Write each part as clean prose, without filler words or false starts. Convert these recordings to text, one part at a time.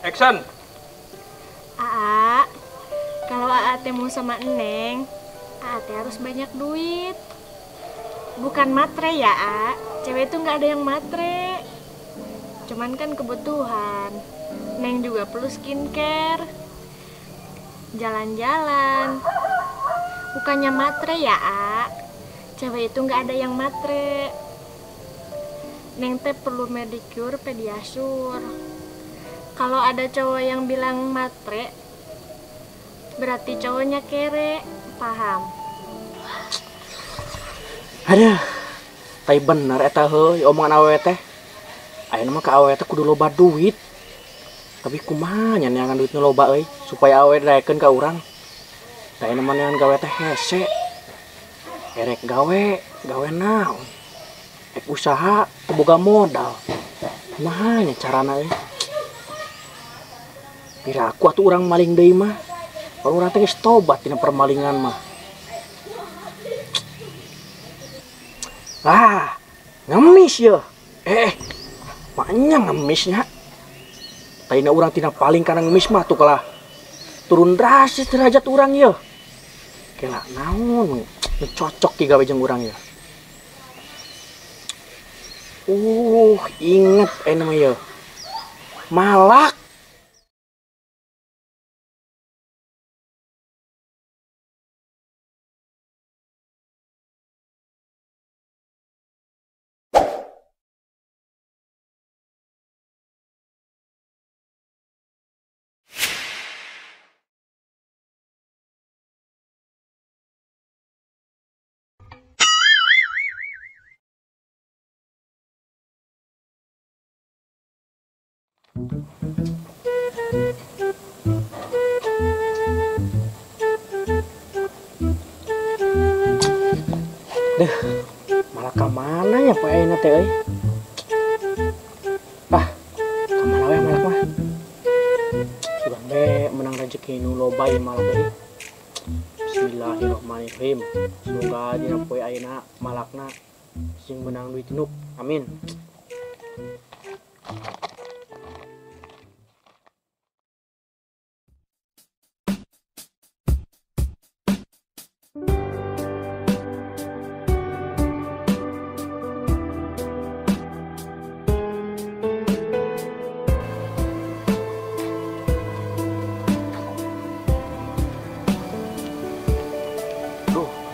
Action. Aa, kalau Aa teh mau sama Neng, Aa teh harus banyak duit. Bukan matre ya, Aa. Cewek itu nggak ada yang matre. Cuman kan kebutuhan. Neng juga perlu skincare, jalan-jalan. Bukannya matre ya, Aa. Cewek itu nggak ada yang matre. Neng teh perlu medicure, pediasure. Kalau ada cowok yang bilang matre, berarti cowoknya kere, paham? Aduh, tapi bener eta heuy omongan awewe teh. Ayeuna mah ka awewe teh kudu loba duit. Tapi kumaha nya neangan duit nu loba euy supaya awewe daekeun ka urang. Da ayeuna mah neangan gawe teh hese. Erek gawe, gawe naon? Erek usaha teu boga modal. Kumaha nya carana euy? Piraku atuh urang maling deui mah. Urang teh geus tobat tina permalingan mah. Ah, ngemis ya. Maknya ngemisnya. Taina urang tina paling kana ngemis mah tuh kalah. Turun drastis derajat urang ya. Kela naon, cocok ki gawe jeung urang ya. Inget mah ya. Malak. Deh, malah ka mana ya poe ayeuna teh euy? Ah, ka mana we malak mah? Sugan we menang rezeki nu loba ieu malak euy. Bismillahirrahmanirrahim. Semoga dina poe ayeuna malakna sing menang duit nuk. Amin.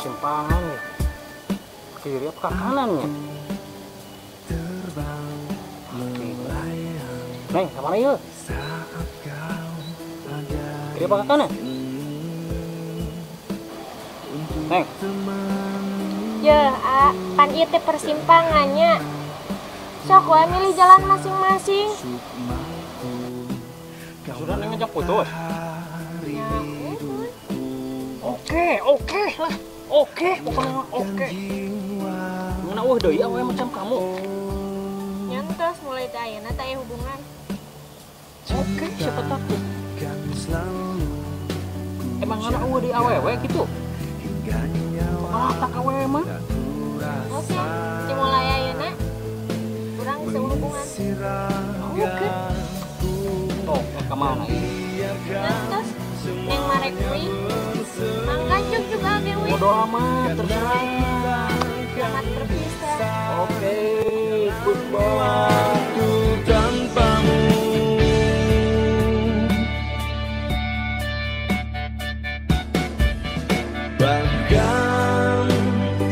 Simpangan ya, kiri apa kanan ya? Neng, ke mana yuk? Kiri apa kanan? Neng. Ya, pan ieu teh persimpangannya. Sok wae milih jalan masing-masing. Sudah neng ngajak putus. Ya, oke lah. Oke, pokoknya oke. Mana eueuh deui awewe macam kamu. Nyantos mulai teh ayeuna teh aya hubungan. Oke, siapa takut? Emang mana eueuh deui awewe gitu? Ah, tak awewe mah. Oke, dimulai ayeuna. Urang geus hubungan. Oke. Tuh, ka mana ieu? Nyantos, neng marek euy. Mangga juga deui. Bodo amat, terserah. Selamat berpisah. Oke, goodbye. Tanpamu. Bahkan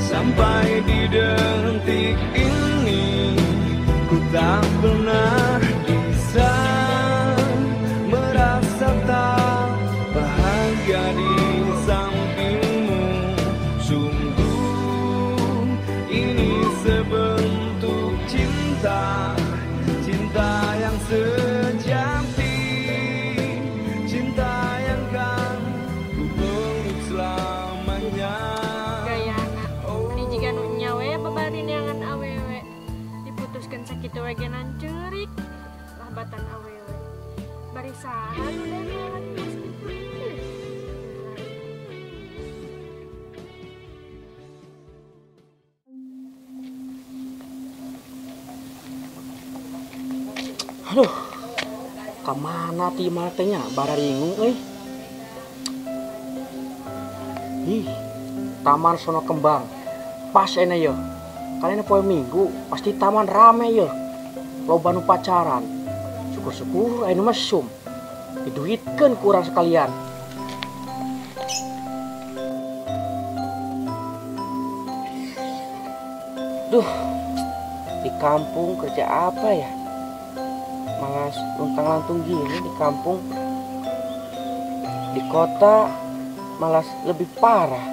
sampai di detik ini ku tak pernah bisa merasa tak bahagia di sampingmu. Sungguh ini sebentuk cinta, cinta yang sejati, cinta yang kan ku peluk selamanya. Gayana, ini jika nu nyawe babari neangan awewe, diputuskan sakitu we ge nancurik lahbatan awewe. Bari saha nu neangan geus kitu. Aduh, Kamana ti imah teh nya bararingung euy. Ih, Taman Sono Kembang. Pas ena ye. Kalian poe Minggu pasti taman rame ye. Loba nu pacaran. Syukur-syukur aya nu mesum. Diduitkeun ku urang sekalian. Duh, di kampung kerja apa ya? Malas luntang-lantung gini di kampung. Di kota malas lebih parah.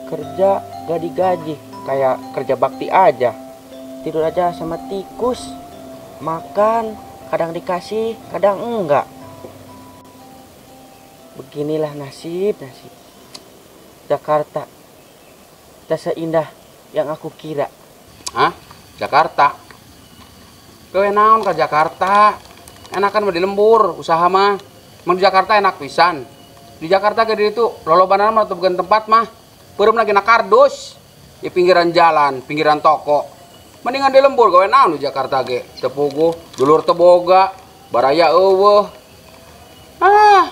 Kerja gak digaji, kayak kerja bakti aja. Tidur aja sama tikus. Makan kadang dikasih, kadang enggak. Beginilah nasib, nasib. Jakarta tak seindah yang aku kira. Hah? Jakarta? Gawe naon ka Jakarta? Enakan mah di lembur, usaha mah. Mun di Jakarta enak pisan. Di Jakarta ge itu lolobana mah teu boga tempat mah. Peureum lagi na kardus di pinggiran jalan, pinggiran toko. Mendingan di lembur gawe naon di Jakarta ge. Teu puguh, dulur teu boga, baraya eueuh. Ah.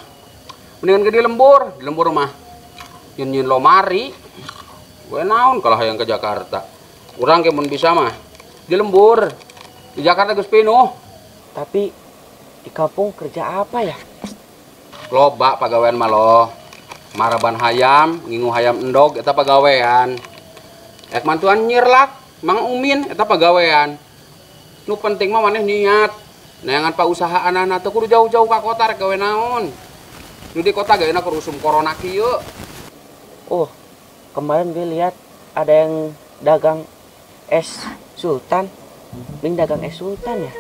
Mendingan ge di lembur mah. Nyeun-nyeun lomari. Gawe naon kalau hayang ke Jakarta. Urang ge mun bisa mah di lembur. Di Jakarta geus pinuh. Tapi di kampung kerja apa ya? Loba pagawean mah loh. Maraban hayam, ngingu hayam endog eta pagawean. Ek mantuan nyirlak, Mang Umin eta pagawean. Nu penting mah maneh niat. Neangan pausahaanana teu kudu jauh-jauh ka kota rek gawe naon. Nu di kota ge enak usum corona kieu. Oh, kemarin gue lihat ada yang dagang es Sultan. Mending dagang es Sultan ya?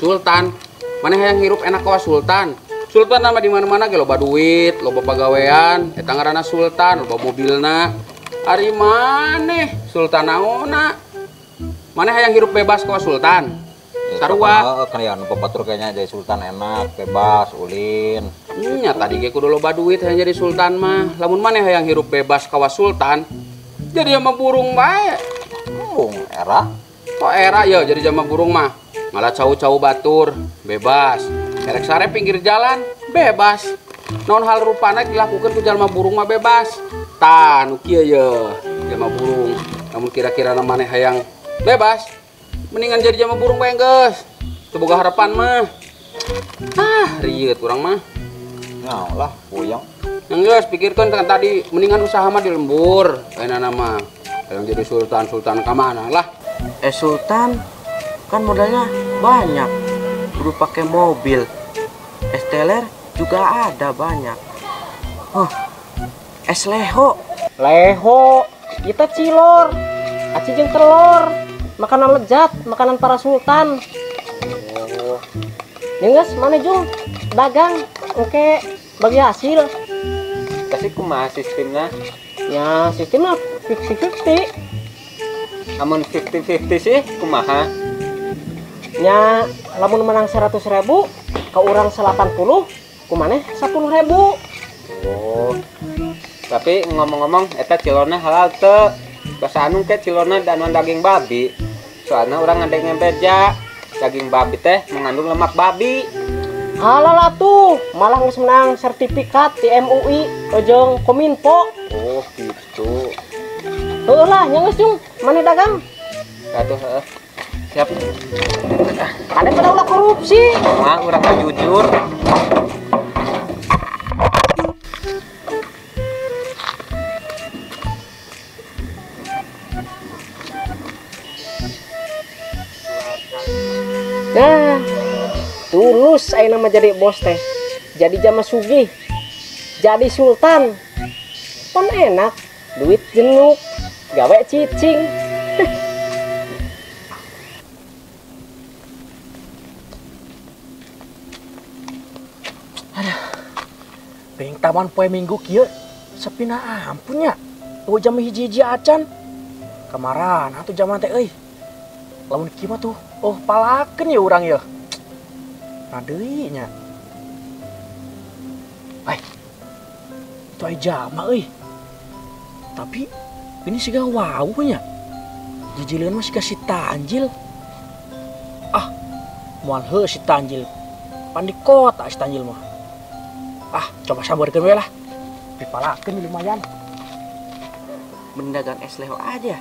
Sultan? Maneh hayang hirup enak kawas Sultan. Sultan nama di mana-mana ge loba duit, loba pagawean, eta ngaranna Sultan, loba mobilna. Ari maneh Sultan naonna? Maneh hayang hirup bebas kawas Sultan. Sarua. Kan ya nu batur kayaknya jadi Sultan enak, bebas, ulin. Nya tadi ge kudu loba duit hayang jadi Sultan mah. Lamun maneh hayang hirup bebas kawas Sultan, jadi sama burung bae. Burung era? Kok era ya jadi jama burung mah. Malah cau-cau batur, bebas. Erek sare pinggir jalan, bebas. Naon hal rupana dilakukan ku jalma burung mah bebas. Tah nu kieu ye, jalma burung. Lamun kira-kira maneh hayang bebas, mendingan jadi jalma burung bae geus. Teu boga harapan mah. Ah, rieut urang mah. Nah lah, puyeng. Yang geus pikirkeun kan tadi mendingan usaha mah di lembur. Ayeuna mah hayang jadi sultan-sultan ka mana lah. Sultan kan modalnya banyak, kudu pakai mobil. Es teler juga ada banyak. Oh, es leho. Leho, kita cilor, aci jeung telur, makanan lezat, makanan para sultan. Oh. Nih guys, mana jung dagang, oke, bagi hasil. Kasih kumaha sistemnya? Ya sistemnya 50-50. Amun 50-50 sih kumaha? Nya lamun menang 100.000 ke urang 80, kumaneh 10.000. Oh. Tapi ngomong-ngomong eta cilorna halal teu? Basa anu ke cilorna danuan daging babi. Soalna urang ngadeng beja, daging babi teh mengandung lemak babi. Halal atuh, malah geus menang sertifikat di MUI jeung Kominfo. Oh, gitu. Heuh lah, nya geus jung, maneh dagang? Atuh heuh. Siap. Ada pada ulah korupsi. Mah urang mah jujur. Nah, tulus ayeuna mah jadi bos teh. Jadi jama sugih. Jadi sultan. Pan enak, duit jenuk, gawe cicing. Aduh, pengen taman poe Minggu kieu sepina ampun nya. Eueuh jam hiji-hiji acan. Kamaran atuh jaman teh euy. Lamun kieu mah tuh, oh palakeun ya urang ya. Nah deui nya. Ai. Itu ai jama euy. Tapi ini siga wau nya. Jijileun mah siga si Tanjil. Ah, moal heuh si Tanjil. Pan di kota si Tanjil mah. Ah, coba sambarkeun we lah. Dipalakeun lumayan. Mendagang es leho aja.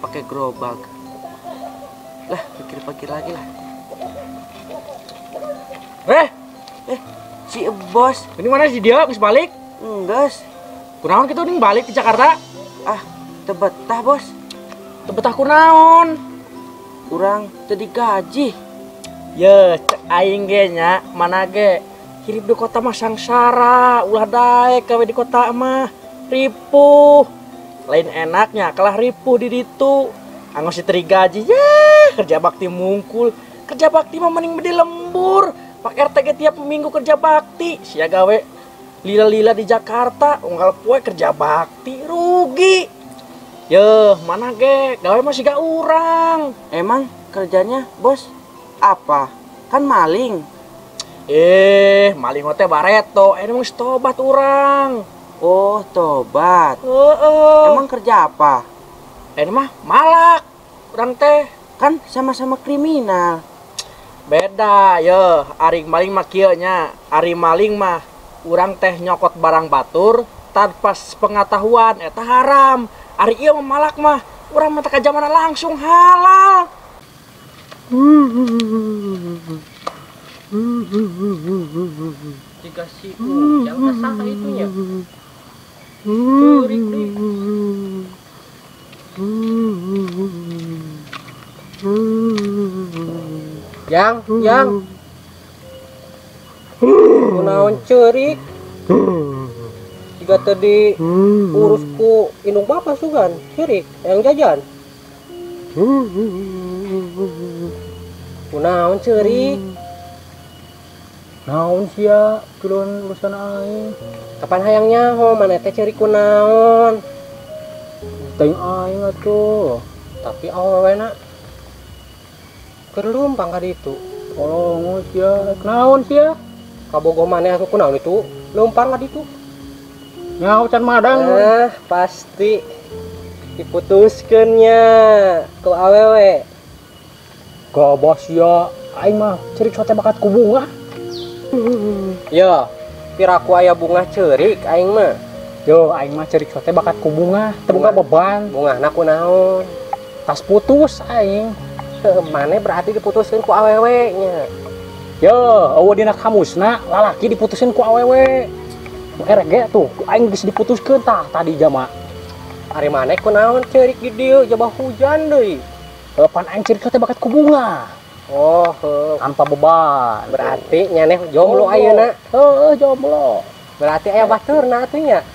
Pakai gerobak. Lah, pikir-pikir lagi lah. Si bos. Ini mana si dia? Geus balik? Enggeus. Kunaon kitu ning balik ke Jakarta? Ah, teu betah, Bos. Teu betah kunaon? Urang teu digaji. Ye, cek aing ge nya, mana ge hirup di kota mah sangsara, ulah daek gawe di kota mah ripuh. Lain enaknya kalah ripuh di ditu. Anggo si teu digaji, ye, kerja bakti mungkul. Kerja bakti mah mending di lembur. Pak RT ge tiap minggu kerja bakti, sia gawe lila-lila di Jakarta, unggal poe kerja bakti rugi. Yeuh, mana ge gawe masih gak urang. Emang kerjanya, Bos, apa? Kan maling. Maling teh bareto, emang geus tobat urang. Oh, tobat. Heeh. Emang kerja apa? Ini mah malak urang teh. Kan sama-sama kriminal. Beda, ye, ari maling mah kieu nya. Ari maling mah urang teh nyokot barang batur tanpa pengetahuan eta haram. Ari ieu mah malak mah urang mah teh kajamana langsung halal. Jika si Ujang teh saha itunya. Ceurik deui. Yang, yang. Kunaon ceurik? Jika tadi urus ku indung bapa sugan, ceurik yang jajan. Kunaon ceurik? Naon sia kiluan urusan aing. Kapan hayang nyaho maneh teh ceurik kunaon? Teuing aing atuh. Tapi awewena keur lumpang ka ditu. Tolong sia, naon sia? Kabogoh maneh atuh kunaon itu? Leumpang ka ditu. Nyaho can madang. Ah, pasti diputuskeun nya ku awewe. Gabah sia, aing mah ceurik sote bakat ku bunga. Yo, piraku aya bunga ceurik aing mah. Yo, aing mah ceurik sote bakat ku bunga, teu boga beban. Bungahna kunaon? Tas putus aing. Maneh berarti diputuskeun ku awewe nya. Yo, eueuh dina kamusna lalaki diputuskeun ku awewe. Erek ge tuh, aing geus diputuskeun tah tadi jama. Ari maneh kunaon ceurik di dieu jaba hujan deui. Pan aing ceurik teh bakat ku bunga. Oh, heuh. Tanpa beban. Berarti nyaneh jomblo ayeuna. Heuh, jomblo. Berarti aya baturna atuh nya.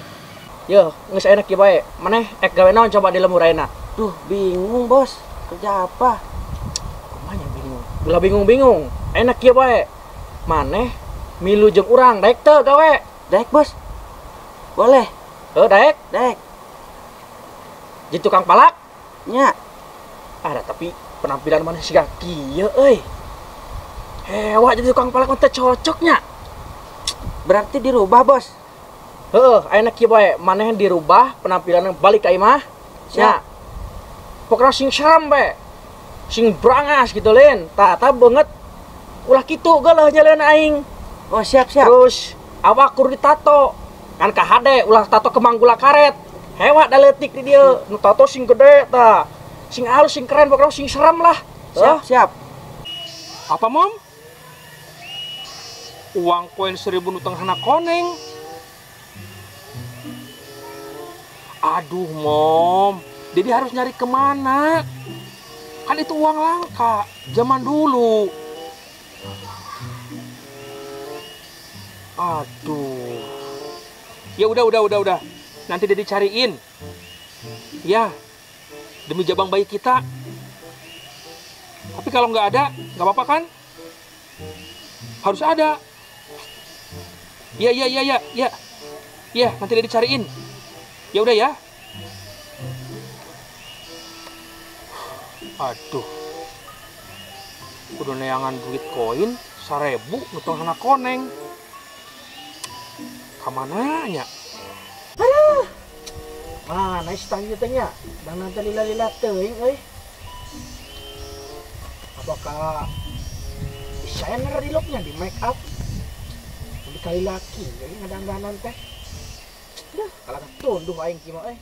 Yo, geus enak kieu bae. Maneh ek gawe naon coba di lembur ayeuna? Duh, bingung, Bos. Kerja apa? Kumaha bingung? Ulah bingung-bingung. Enak kieu bae. Maneh milu jeung urang daek teu gawe? Daek, Bos. Boleh. Heuh, daek? Daek. Jadi tukang palak? Nya. Ada tapi penampilan maneh siga kieu euy. Hewa jadi tukang palak mah teu cocok nya. Berarti dirubah, Bos. Heuh, ayeuna kieu bae, maneh dirubah penampilanna balik ka imah. Nya. Pokona sing serem bae. Sing brangas gitu lain. Tah tah beungeut ulah kitu geuleuh nyaleun aing. Oh, siap, siap. Terus awak kudu ditato. Kan kahade ulah tato kemang gula karet. Hewa da leutik di dieu. Nu tato sing gede tah. Sing halus, sing keren, pokoknya sing serem lah. Siap, siap. Apa, Mom? Uang koin 1000 nu tenghana koneng. Aduh, Mom. Jadi harus nyari kemana? Kan itu uang langka zaman dulu. Aduh. Ya udah. Nanti Dedi cariin. Ya. Demi jabang bayi kita. Tapi kalau nggak ada, nggak apa-apa kan? Harus ada. Ya. Ya, nanti Dedi cariin. Ya udah ya. Aduh. Kudu neangan duit koin 1000 nu tenghana koneng. Kamana nya? Aduh. Mana si Tanjil teh nya? Dan nanti lila-lila teuing euy. Apakah Desainer di loknya di make up. Lebih kali laki jadi ngadangdanan teh. Dah, kalah tunduh aing kieu mah euy.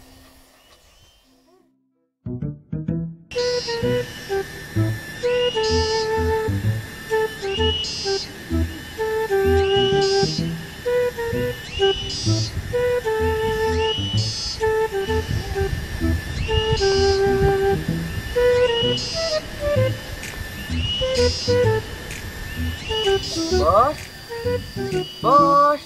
Bos, bos.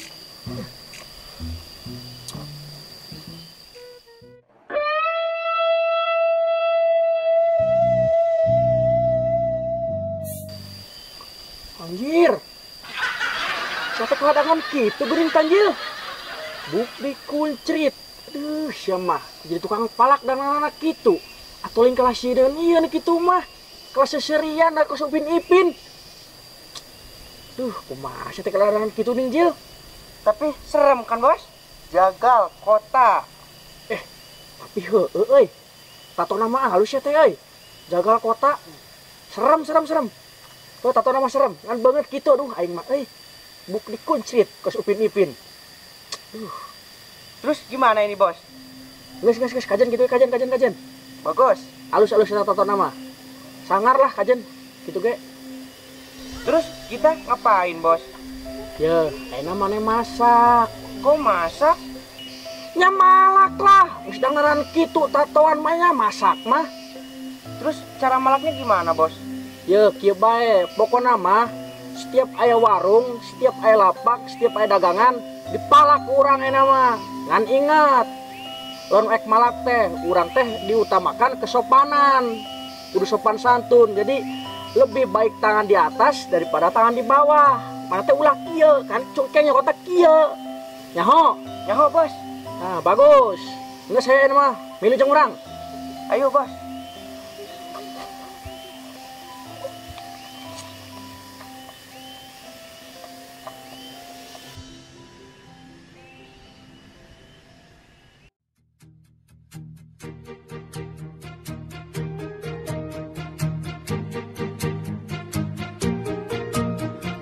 Anjir. Satu kehadangan kitu geuning tanjil. Buk dikuncrit. Aduh, sia mah jadi tukang palak dan anak kitu. Atuh lain kelas sieun ieu nu kitu mah. Kelas seserian da kos Upin Ipin. Duh, kumaha sia teh kelarangan kitu ning Jil. Tapi serem kan, Bos? Jagal kota. Tapi heueuh euy. Tato nama halus ya teh euy. Jagal kota. Serem serem serem. Tuh tato nama serem, ngan banget kitu aduh aing mah euy. Buk dikuncrit kos Upin Ipin. Duh. Terus gimana ini, Bos? Geus geus geus kajen kitu kajen kajen kajen. Bagus. Halus-halus eta tato nama. Sangar lah kajen kitu ge. Terus kita ngapain, Bos? Ya, enak mana masak. Kok masak? Nya malak lah. Geus dangaran kitu tatoan mah nya masak mah. Terus cara malaknya gimana, Bos? Ya, kieu bae. Pokona mah setiap aya warung, setiap aya lapak, setiap aya dagangan dipalak urang enak mah. Ngan ingat, lamun ek malak teh, urang teh diutamakan kesopanan. Kudu sopan santun. Jadi lebih baik tangan di atas daripada tangan di bawah. Mana teh ulah kieu kan cungkengnya kotak kieu. Nyaho, Nyaho, Bos. Nah, bagus. Geus saya mah milih jeung urang. Ayo, Bos.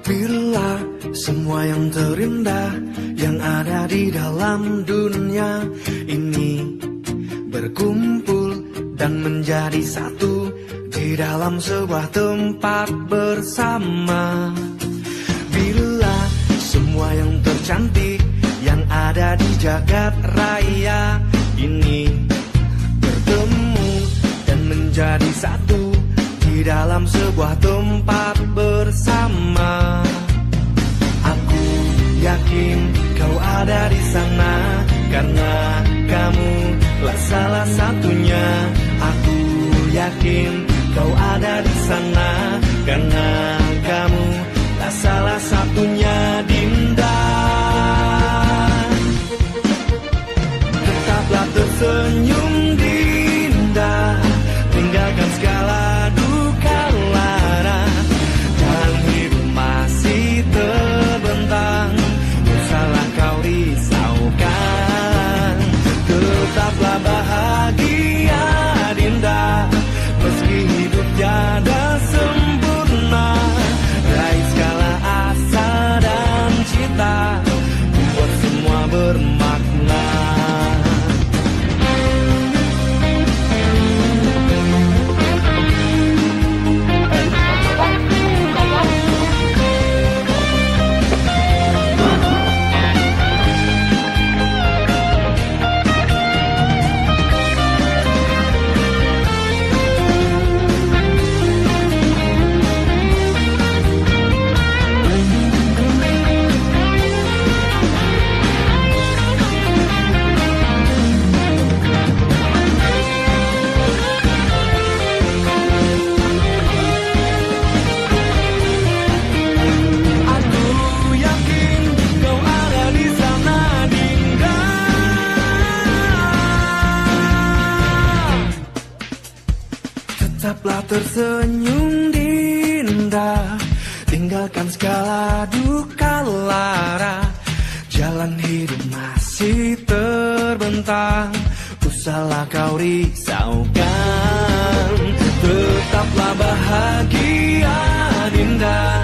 Bila semua yang terindah yang ada di dalam dunia ini berkumpul dan menjadi satu di dalam sebuah tempat bersama. Bila semua yang tercantik yang ada di jagat raya ini bertemu dan menjadi satu di dalam sebuah tempat bersama. Aku yakin kau ada di sana karena kamu lah salah satunya. Aku yakin kau ada di sana karena kamu lah salah satunya, Dinda. Tetaplah tersenyum, Dinda. Tinggalkan segala duka lara. Jalan hidup masih terbentang, usahlah kau risaukan. Tetaplah bahagia, Dinda, meski hidup tiada sempurna. Raih segala asa dan cita, buat semua bermakna. Tetaplah tersenyum, Dinda. Tinggalkan segala duka lara. Jalan hidup masih terbentang, usahlah kau risaukan. Tetaplah bahagia, Dinda,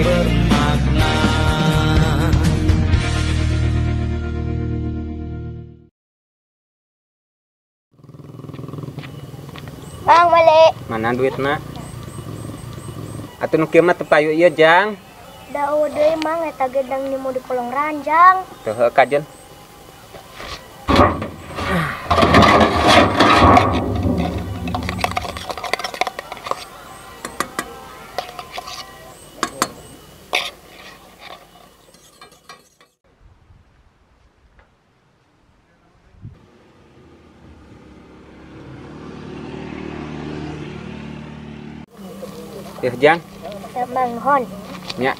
bermakna. Bang, balik. Mana duitna? Atuh nu kieu mah teu payu ieu, Jang. Da eueuh deui Mang eta gedang ni mau di kolong ranjang. Teu heuh kajeun. Ya, Jang. Mang hon. Nya.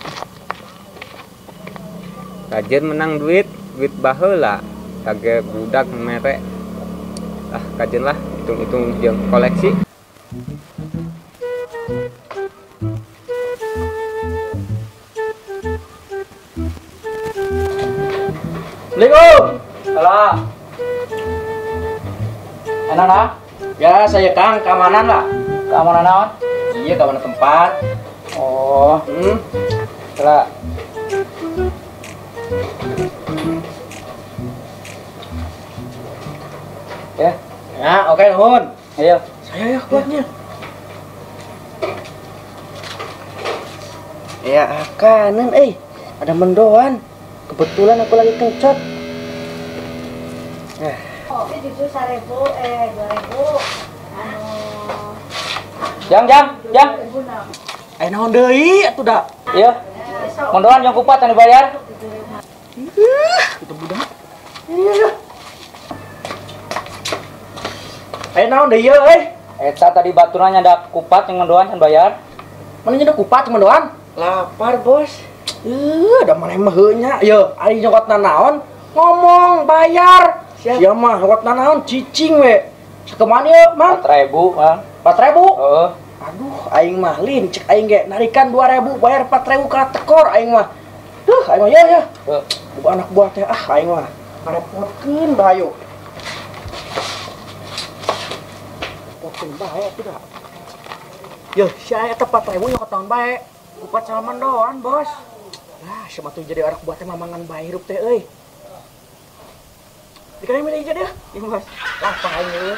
Kajeun menang duit, duit baheula. Kage budak mere. Ah, kajeun lah, hitung-hitung jeung koleksi. Assalamualaikum. Halo. Enak lah. Ya, saya Kang, keamanan lah. Keamanan naon? Iya, keamanan tempat. Oh, Lah. Ya. Ya, oke, nuhun. Ayo. Saya ya kuatnya. Ya, akanan ada mendoan. Kebetulan aku lagi kencot. Nah. Oh, ini jujur 1.000, 2.000. Jang, jang, jang. Ayo naon deui atuh da. Iya. Mendoan yang kupat yang dibayar. Itu budak. Iya. Ayo naon deui euy. Eta tadi baturna nyandak kupat yang mendoan can bayar. Mana nyandak kupat yang mendoan? Lapar, Bos. Da maneh mah heuh nya. Ye, ari nyokotna naon? Ngomong bayar. Sia mah nyokotna naon cicing we. Sakumaha ieu, Mang? 4.000, Mang. 4.000? Heeh. Aduh, aing mah lin, cek aing ge narikan 2.000 bayar 4.000 ka tekor aing mah. Duh, aing mah ya ya. Bukan anak buah teh ah aing mah. Ngarepotkeun bahayu. Potkeun bae atuh da. Yeuh, sia eta 4.000 nyokot naon bae? Kupat sama mendoan, Bos. Lah, sia mah tuh jadi anak buah teh mamangan bae hirup teh euy. Dikali milih aja deh, iya, Bos. Lapar aing euy.